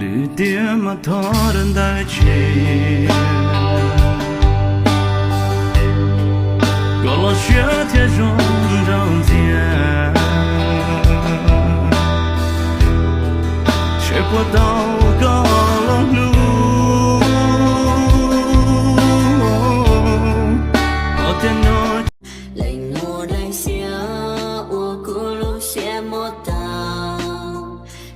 Twb tias mas thov rau ntawd tsis, koj los siab thiaj zoo nraug ntxiag, seb puas tau koj los hlub. Leej muaj daim siab ua kuv lub siab mob tag.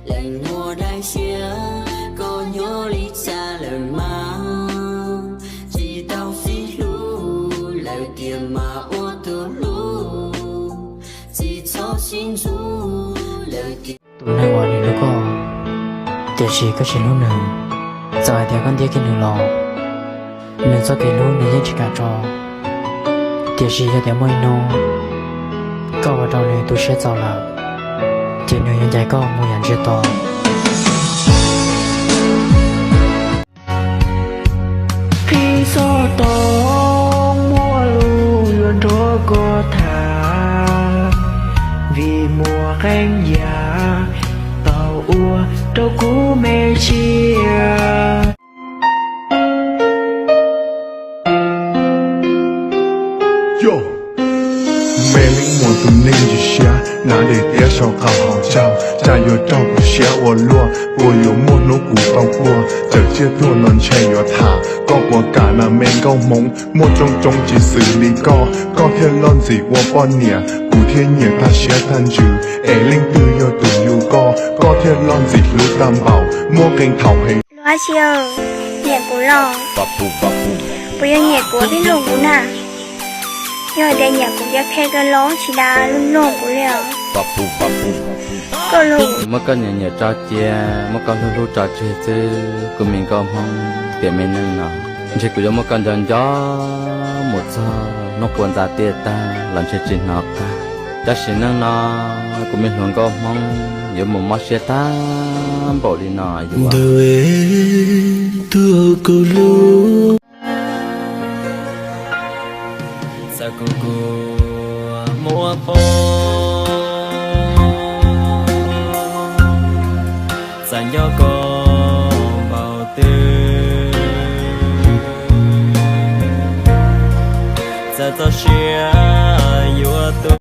Leej muaj daim siab koj nyob li cas lawm mas, tsis tau sib hlub lawm tiag mas ua tus hlub, tsis txhob sib ntxub lawm tiag. Tus neeg uas nws hlub koj, tiam sis koj tsis hlub nws, txawm hais tias koj ntiab kiag nws los, nws txoj kev hlub nws yeej tsis kam tso. Tiam sis yog tias muaj ib hnub koj ua rau nws tu siab txaus lawm, ces nws yuav ncaim koj mus yam ntsiag to. Qhib xov tooj muaj lus yuav nrog koj tham, vim muaj qee yam tau ua rau kuv me ntsia. Yog me leej muam tus neeg ntsis siab, hnav daim tiab sau qab hauv caug, cas yuav raug kuv siab ua luaj, puas yuav muaj hnub kuv tau quaj, txawm tsiaj tuag los ntshe yuav tham, koj puas kam na me nkauj hmoob, muaj coob coob tsis xws li koj, koj thiaj loj ntxim ua poj niam, kuv thiaj nyiam tag siab tag ntsws, es leej twg yog tus yug koj, koj thiaj loj ntxim hlub tag npaum, muaj qee thaum heev. Luag si, nyiam kuv los? Puas yog nyiam kuv pheej loog kuv na? Yog hais tias nyiam kuv ces qhia kawg los tsis das loog kuv li os. Koj los muab koj nyiam nyiam tso cia, muab koj hlub hlub tso tseg xwb, kuv me nkauj hmoob tiam me neej no. Ntshe kuv yuav muab koj nco nco mus txog hnub quas ntxa tiaj tag los ntshe tsis hnov qab. Tab sis neej no kuv me hluas nkauj hmoob yuav mus mob siab tag npaum li no yuav. Ntawm tuag kuv hlub. Txawm kuv kua muaj poob, txawm nco koj npaum twg, txawm txoj sia yuav tu.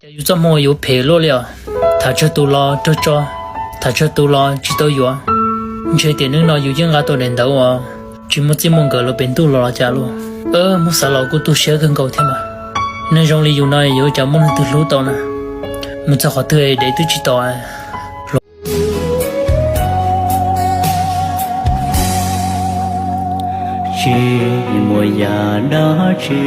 Cas yus txoj hmoo yuav phem luaj li os. Tham tsawg tus los raug tso, tham tsawg tus los tsis tau yuav. Ntshe tiam neej no yus yeej nqa tau daim ntawv uas tsis muaj txij muaj nkawm los pem ntuj los los cas lauj. Muab xav los kuj tu siab kawg nkaus thiab mas. Neeg zoo li yus no yuav ua cas muaj leej twg hlub tau na. Mus txog qhov twg dev twb tsis tau. Tsis muaj yam dab tsi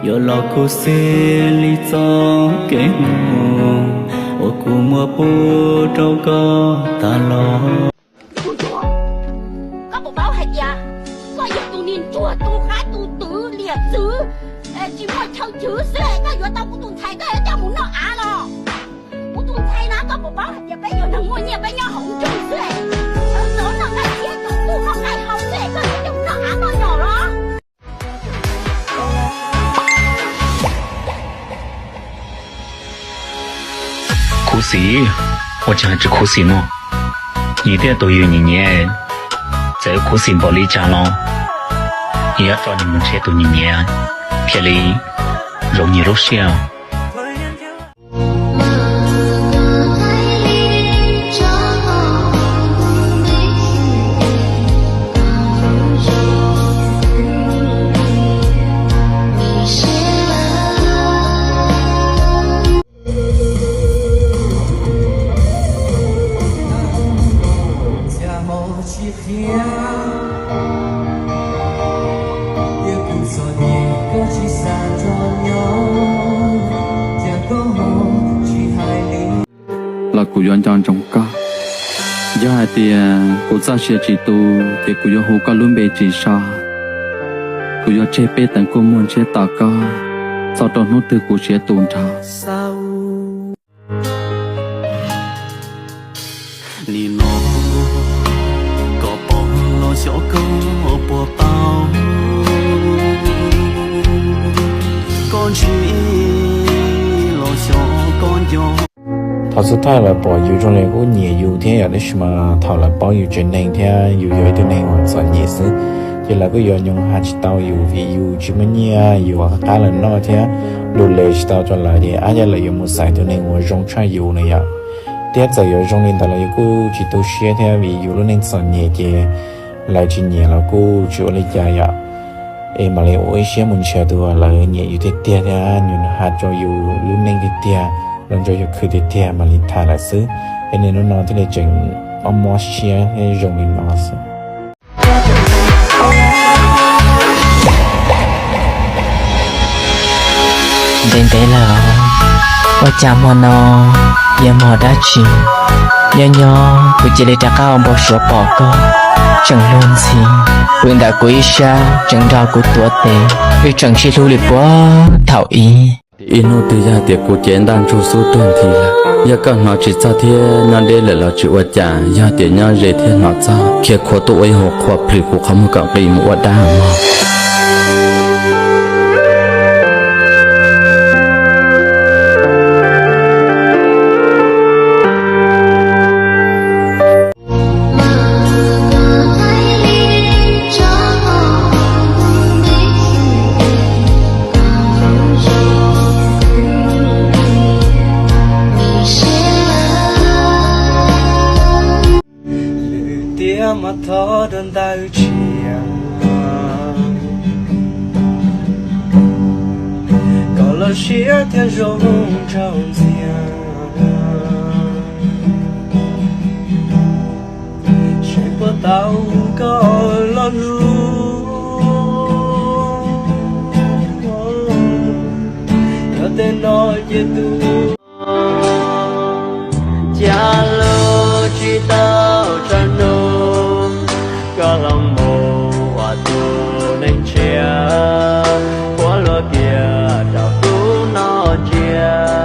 yuav los khuv xim li txoj kev mus uas kuv muab pub rau koj tas los. Koj puas paub hais tias koj yog tus niag ntsuag tu qab tu twv liam txwv, tsis muaj chaw chwv xwb, koj yuav tau kuv tus ntxhais koj yuav coj mus noj av los? Kuv tus ntxhais no koj puas paub hais tias peb yog neeg muaj nyiaj peb nyob hauv nroog xwb, txawm noj nqaij thiab txawm tuaj noj nqaij hau xwb koj yuav coj mus noj av noj nyom los? Khuv xim, ua cas tsis khuv xim no? Yus thiaj tus yus nyiam nyiam, txawm khuv xim npaum li cas los yus yuav tso nws mus nrhiav tus nyiam nyiam thiaj li zoo nyias lub siab. Los kuv yuav nco ntsoov koj. Yog hais tias kuv txoj sia tsis tu, ces kuv yuav hu koj lub npe tsis so. Kuv yuav tseg peb teev kua muag ntsiab to koj, txog rau hnub twg kuv siav tu nrho. Nim no koj pom los xyov koj puas paub, koj ntsib los xyov koj nco. Thaum xub thawj lawv pom yus zoo li kuj nyiam yus thiab yom, tab sis mas thaum lawv paub yus tsev neeg thiab yus yog ib tug neeg uas txom nyem xwb, ces lawv kuj yuav nyoo has tsis tau yus vim yus tsis muaj nyiaj, yus qab lawv noj thiab lus les tsis tau rau lawv, ces ab yog lawv yuav mus xaiv tus neeg uas zoo tshaj yus na yom. Thiab txawm yuav zoo li ntawd los yus kuj tsis tu siab thiab, vim yus lub neej txom nyem ces lawv tsis nyiam los kuj tsis ua li cas yom. Es mam li ua ib siab mus nrhiav tus uas lawv nyiam yus tiag tiag thiab nws has rau yus lub neej tiag tiag, los nrog yus khwv tiag tiag mam li tham lawm xwb. Es niaj hnub no thiaj li tseem mob mob siab thiab zoo li no xwb. Ntev ntev lawm, ua cas hmo no yog hmo dab tsi? Nyob nyob kuv cia li rov qab ua npau suav pom koj, tseem luag ntxhi pw ntawm kuv ib sab, tseem nrog kuv tuav tes, wb tseem sib hlub li puag thaum ub. Tim ib hnub twg yog tias kuv cev ntaj ntsug xub tuag nthi lawm, yog koj hnov tsis txog thiab nyob deb lawm los tsis ua cas, yog tias nyob ze thiab hnov txog, khiav khuav tuaj ua ib hauv qhua plhws kuv qhov muag kom nqis mus ua dab mog. Lwm tiam mas thov dua ntawd tshiab, kom lub siab thiaj zoo nraug ntxiag. Seb puas tau koj los hlub, yog tej no ces tus cas lub tsis tau tsa nug, koj los mus ua tus neeg tshiab, puab luag kiag rau hnub no ntsia.